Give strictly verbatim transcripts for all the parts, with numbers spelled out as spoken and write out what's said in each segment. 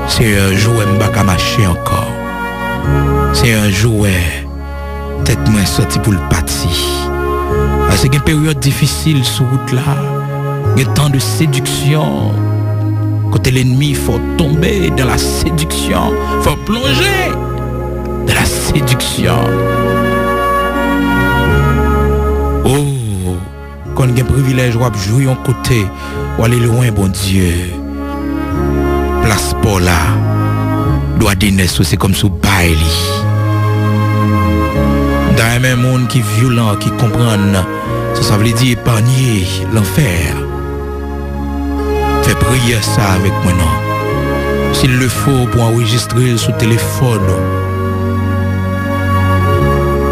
Senyè, jou wè m pa ka mache ankò. Senyè, jou wè tèt mwen santi pou l pati. Paske gen peryòd difisil sou wout la. Gen tan de séduction. Kote lènmi fè w tonbe dans la séduction. Fè w plonje dans la séduction. Oh, konn gen privilèj w ap jwi yon kote, w ale lwen Bondye. Plas pa w la, dwa de nès ou se kòmsi w bay li. M ta renmen moun ki vyolan, ki konprann sa sa vle di epanye lanfè. Fè priyè sa avèk mwen non. S'il le faut pou anrejistre l sou telefòn ou,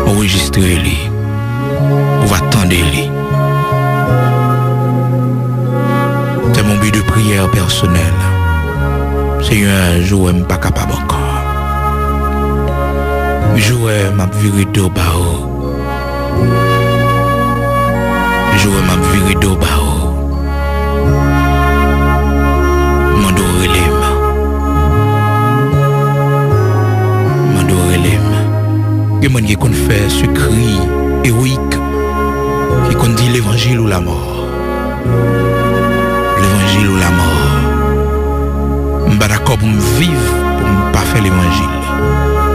anrejistre li. Ou va tande li. C'est mon but de prière personnel. Senyè, jou wè m pa kapab ankò. Jou wè m ap vire do ba ou. Jou wè m ap vire do ba ou. Mande w rele m. Mande w rele m. Gen moun ki konn fè sekri ewoyik, ki konn di levanjil ou lamò. Levanjil ou lamò. M pa dakò pou m viv pou m pa fè levanjil.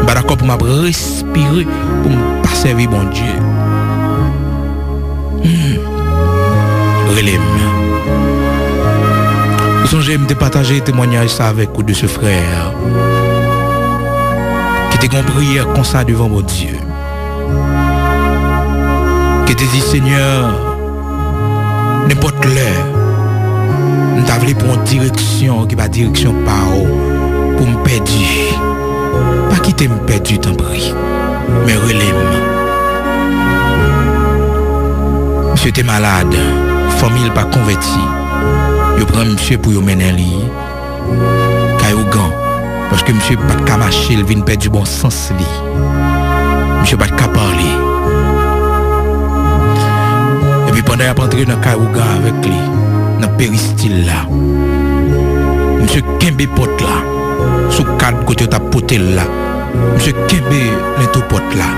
M pa dakò pou m ap respire pou m pa sèvi Bondye. Hmm. Rele m. Ou sonje m te pataje temwanyaj sa avèk ou de se frè ki te gen yon priyè konsa devan Bondye. Ki te di, Senyè, nenpòt lè, m ta vle pran yon direksyon ki pa direksyon pa w pou m pèdi. Pa kite m pèdi, tanpri. Men rele m. Misye te malad, fanmi l pa konvèti. Yo pran misye pou yo mennen li kay ougan, paske misye pa t ka mache, l vin pèdi bon sans li. Misye pa t ka pale. Epi pandan y ap antre nan kay ougan avèk li, nan peristil la, misye kenbe pòt la sou kad kote yo t ap pote l la. Misye kenbe lento pòt la.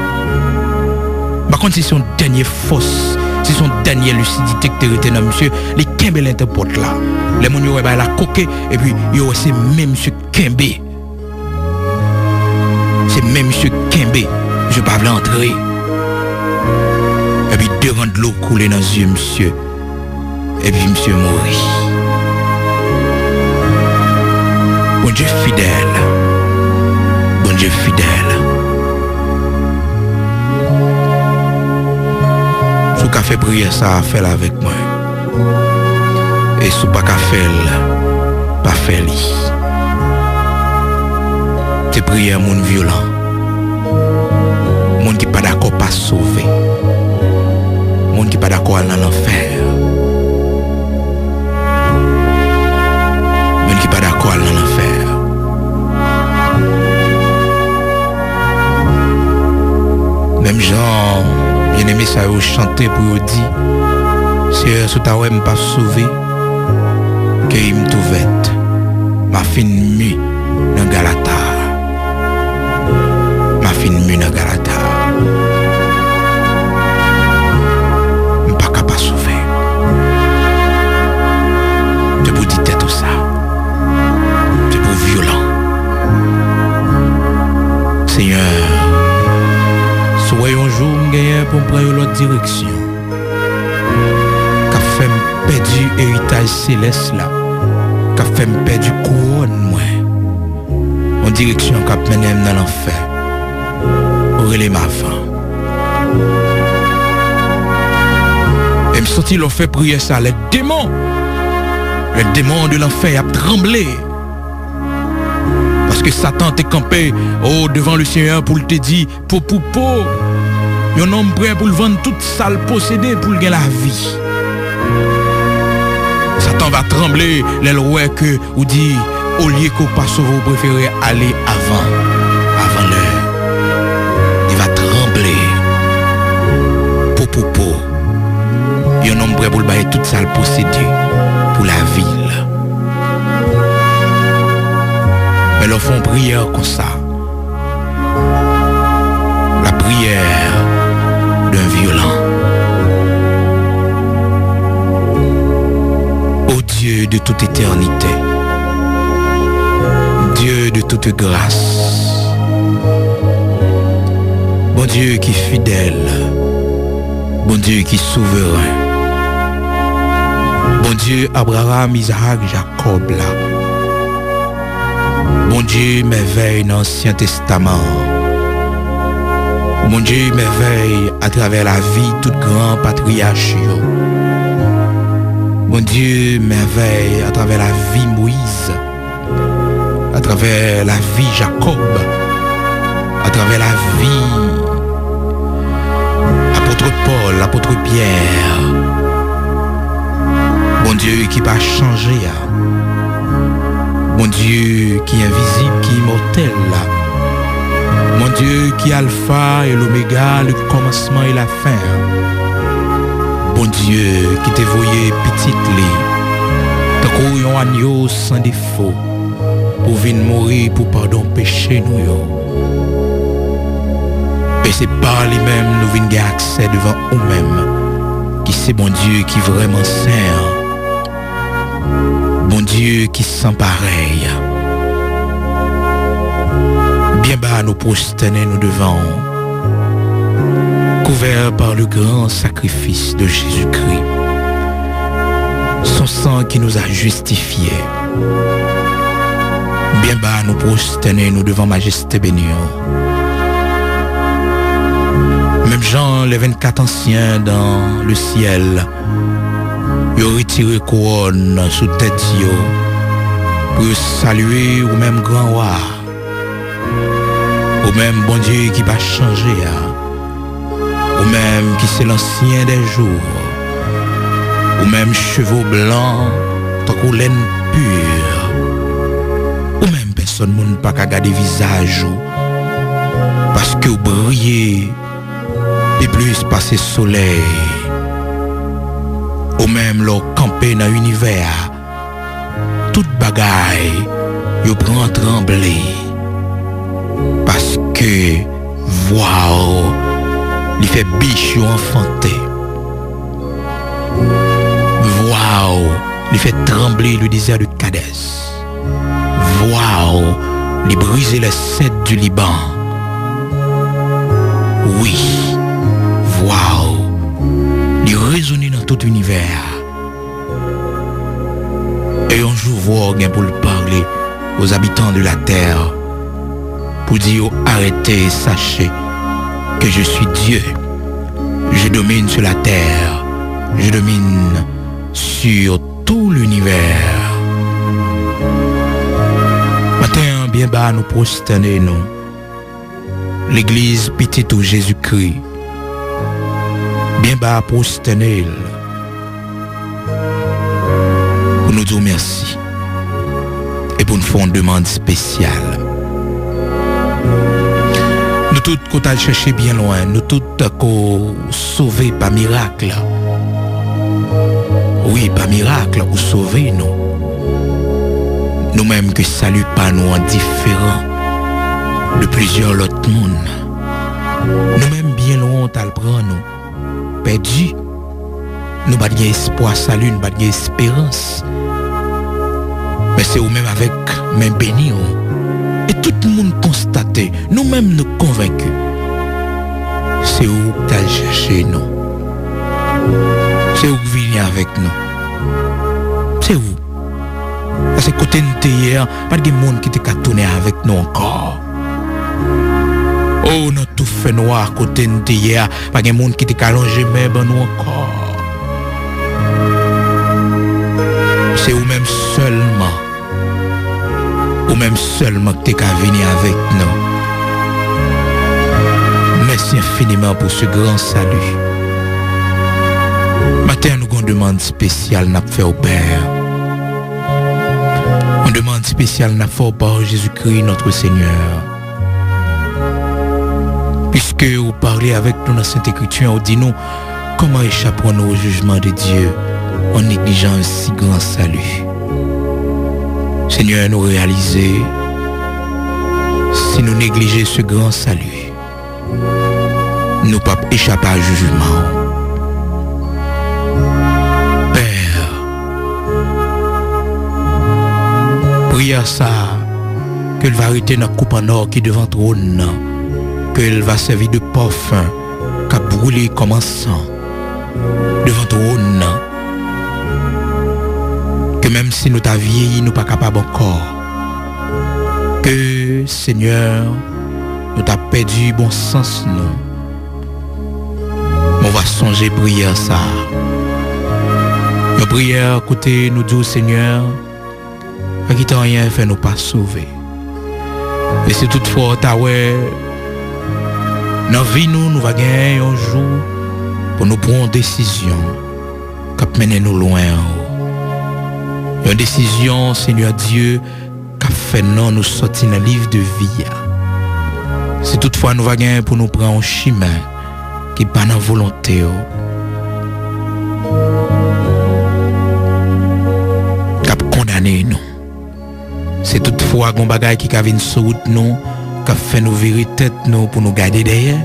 M pa konn si se yon dènye fòs, si se yon dènye lisidite ki te rete nan misye, li kenbe lento pòt la. Lè moun yo wè bagay la koke, epi yo wè se men misye kenbe. Se men misye kenbe. Misye pa vle antre. Epi de ran dlo koule nan zye misye. Epi misye mouri. Bondye fidèl. Bondye fidèl. Si w ka fè priyè sa a, fè l avèk mwen. E si w pa ka fè l, pa fè li. Se priyè moun vyolan. Moun ki pa dakò pa sove. Moun ki pa dakò al nan lanfè. Moun ki pa dakò al nan lanfè. Menm jan byeneme sa yo chante pou yo di, Seyè, si w ta wè m p ap sove, keyi m tou vèt. M a fin mi nan Galata. M a fin mi nan Galata. M pa ka pa sove. Se pou di tèt ou sa. Se pou vyolan. Senyè, si w wè yon jou m genyen pou m pran yon lòt direksyon, k ap fè m pèdi eritaj selès la, k ap fè m pèdi kouwòn mwen, yon direksyon k ap mennen m nan lanfè, rele m avan. E m santi lè w fè priyè sa, les démons, les démons de l'enfer, y ap tranble. Paske Satan te kanpe, o, devan le Senyè pou l te di, po pou po, yon nonm prè pou l vann tout sa l posede pou l gen lavi. Satan va tranble lè l wè ke ou di, olye ke w pa sove, ou prefere ale avan, avan lè. Il va trembler. Po pou po. Yon nonm prè pou l bay tout sa l posede pou lavi l. M Lè w fè yon priyè konsa, la prière d'un violent. Ô Dieu de toute éternité, Dieu de toute grâce, Bondye ki fidèl, Bondye ki souveren, Bondye Abraram, Izak, Jakòb la, Bondye mèvèy nan Ansyen Testaman an, Bondye mèvèy atravè lavi tout gran patriyach yo, Bondye mèvèy atravè lavi Moyiz, atravè lavi Jakòb, atravè lavi apot Pòl, apot Pyè. Bondye ki pa chanje a, Bondye ki envizib, ki imòtèl la, Bondye ki Alfa e Lomega, le kòmansman e lafen an, Bondye ki te voye Pitit li tankou yon anyo san defo pou vin mouri pou padon peche nou yo. E se pa li menm nou vin gen aksè devan ou menm, ki se Bondye ki vrèman sen an, Bondye ki san parèy. Byen ba nou pwostène nou devan ou, couvert par le grand sacrifice de Jésus-Christ, son sang qui nous a justifiés. Byen ba nou pwostène nou devan majeste beni an. Menm jan les vingt-quatre anciens dans le ciel, yo retire kouwòn sou tèt yo pou yo salye ou menm gran wa, ou menm Bondye ki pa chanje a, ou menm ki se l'ancien des jours, ou menm cheve w blan tankou lèn pi, ou menm pèsòn moun pa ka gade vizaj ou, paske w briye pi plis pase solèy. Ou menm lè w kanpe nan inivè a, tout bagay yo pran tranble, paske vwa w li fè bich yo anfante. Vwa w li fè tranble le désert de Kadès. Vwa w li brize les cèdres du Liban. Wi, vwa w li rezone nan tout inivè a. E yon jou vwa w gen pou l pale aux habitants de la terre pou di yo arete, sachez que je suis Dieu. Je domine sur la terre. Je domine sur tout l'univers. Maten an, byen ba nou pwostène nou. Legliz Pitit ou Jezikri, byen ba pwostène l pou nou di w mèsi e pou n fè yon demann espesyal. Nou tout ko t al chèche byen lwen, nou tout ko sove pa mirak. Wi, pa mirak ou sove nou. Nou menm ke sali pa nou an diferan de plizyè lòt moun. Nou menm byen lwen w t al pran nou, pèdi. Nou pa t gen espwa sali, nou pa t gen esperans. Men se ou menm avèk men beni w. E tout moun konstate, nou menm nou konvenki. Se ou k t al chèche nou. Se ou k vini avèk nou. Se ou. Paske kote n te ye a, pa t gen moun ki te ka tounen avèk nou ankò. O, nan tou fènwa kote n te ye a, pa gen moun ki te ka lonje men ban nou ankò. Se ou menm sèlman. Ou menm sèlman ki te ka vini avèk nou. Mèsi enfiniman pou se gran sali. Maten an, nou gon demann espesyal n ap fè w, Pè. Yon demann espesyal n ap fè w pa Jezikri, notre Seigneur. Piske ou pale avèk nou nan Sent Ekriti an, ou di nou, comment échapperons-nous au jugement de Dieu en négligeant un si grand salut? Senyè, nou reyalize nou neglije ce grand salut, nou p ap echape a jijman w. Pè, priyè sa a, ke l va rete nan koup an nò ki devan twòn nan, ke l va sèvi de pòfen k ap boule kòm ansan devan twòn nan, ke menm si nou ta vyeyi, nou pa kapab ankò, ke, Senyè, nou ta pèdi bon sans nou. Men w va sonje priyè sa a. Yon priyè kote nou di w, Senyè, pa kite anyen fè nou pa sove. E si toutfwa w ta wè nan vi nou, nou va genyen yon jou pou nou pran yon desizyon k ap mennen nou lwen w. Yon desizyon, Senyè Dye, k ap fè non nou sòti nan liv de vi a. Si toutfwa nou va genyen pou nou pran yon chimen ki pa nan volonte w, k ap kondane nou. Si toutfwa gon bagay ki ka vin sou wout nou, k ap fè nou vire tèt nou pou nou gade dèyè,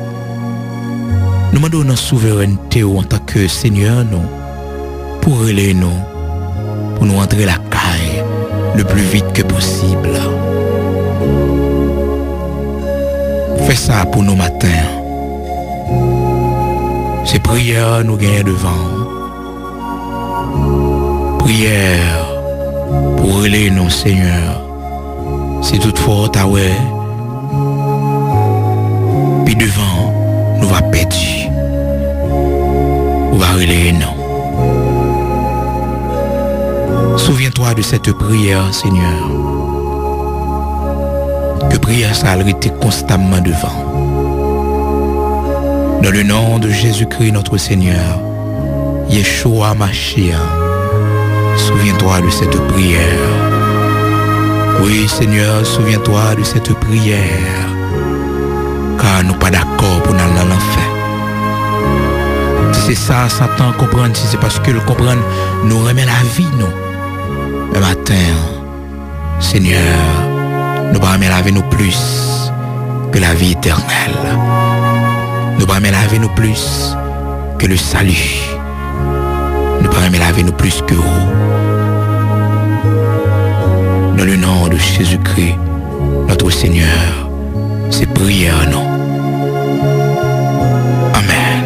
nou mande w nan souverènte w antanke Senyè nou, pou w rele nou, pou nou antre lakay le plus vite que possible. Fè sa pou nou maten an. Se priyè nou genyen devan w. Priyè pou w rele nou, Senyè. Si toutfwa w ta wè, pi devan, nou va pèdi. Ou va rele non. Souviens-toi de cette prière, Seigneur. Ke priyè sa a rete konstamman devan. Dans le nom de Jésus-Christ, notre Seigneur, Yeshua Mashiach, souviens-toi de cette prière. Oui, Seigneur, souviens-toi de cette prière. Ka nou pa dakò pou n al nan lanfè. Si se sa Satan konprann, si se paske l konprann nou renmen lavi nou, men maten an, Senyè, nou pa renmen lavi nou plis ke lavi etènèl. Nou pa renmen lavi nou plis ke le sali. Nou pa renmen lavi nou plis ke ou. Dans le nom de Jésus-Christ, notre Seigneur, se priyè nou. Amèn.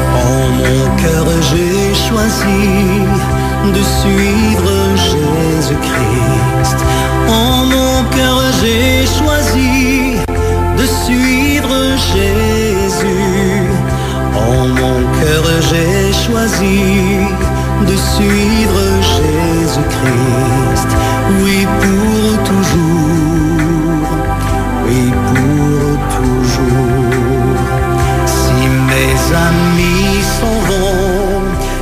En mon cœur, j'ai choisi de suivre Jésus-Christ. En mon cœur, j'ai choisi de suivre Jésus. En mon cœur, j'ai choisi de suivre Jésus-Christ. Oui, pour toujours. Oui, pour toujours. Si mes amis s'en vont,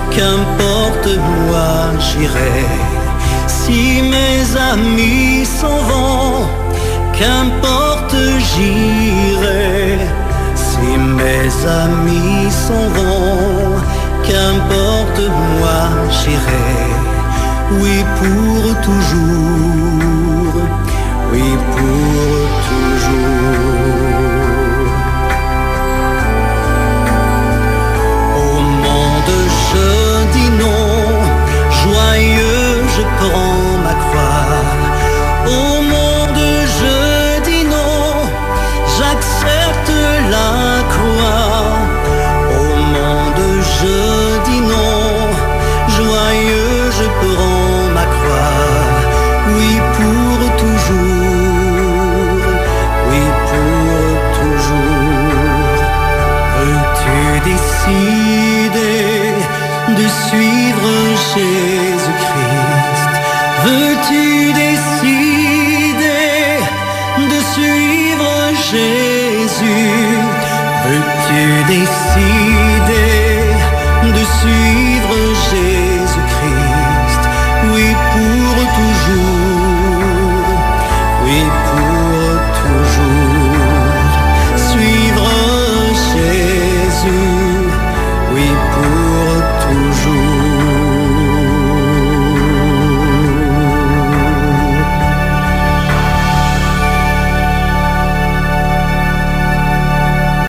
qu'importe, moi j'irai. Si mes amis s'en vont, qu'importe, j'irai. Si mes amis s'en vont, qu'importe, moi J'irai, oui, pour toujours, oui, pour toujours. Au monde, je dis non, joyeux, je prends ma croix. Au monde, je dis non, j'accepte la croix. Au monde, je dis non, joyeux, je prends ma croix. Oui, pour toujours, oui, pour toujours. Veux-tu décider de suivre Jésus-Christ? Veux-tu décider de suivre Jésus? Veux-tu décider de suivre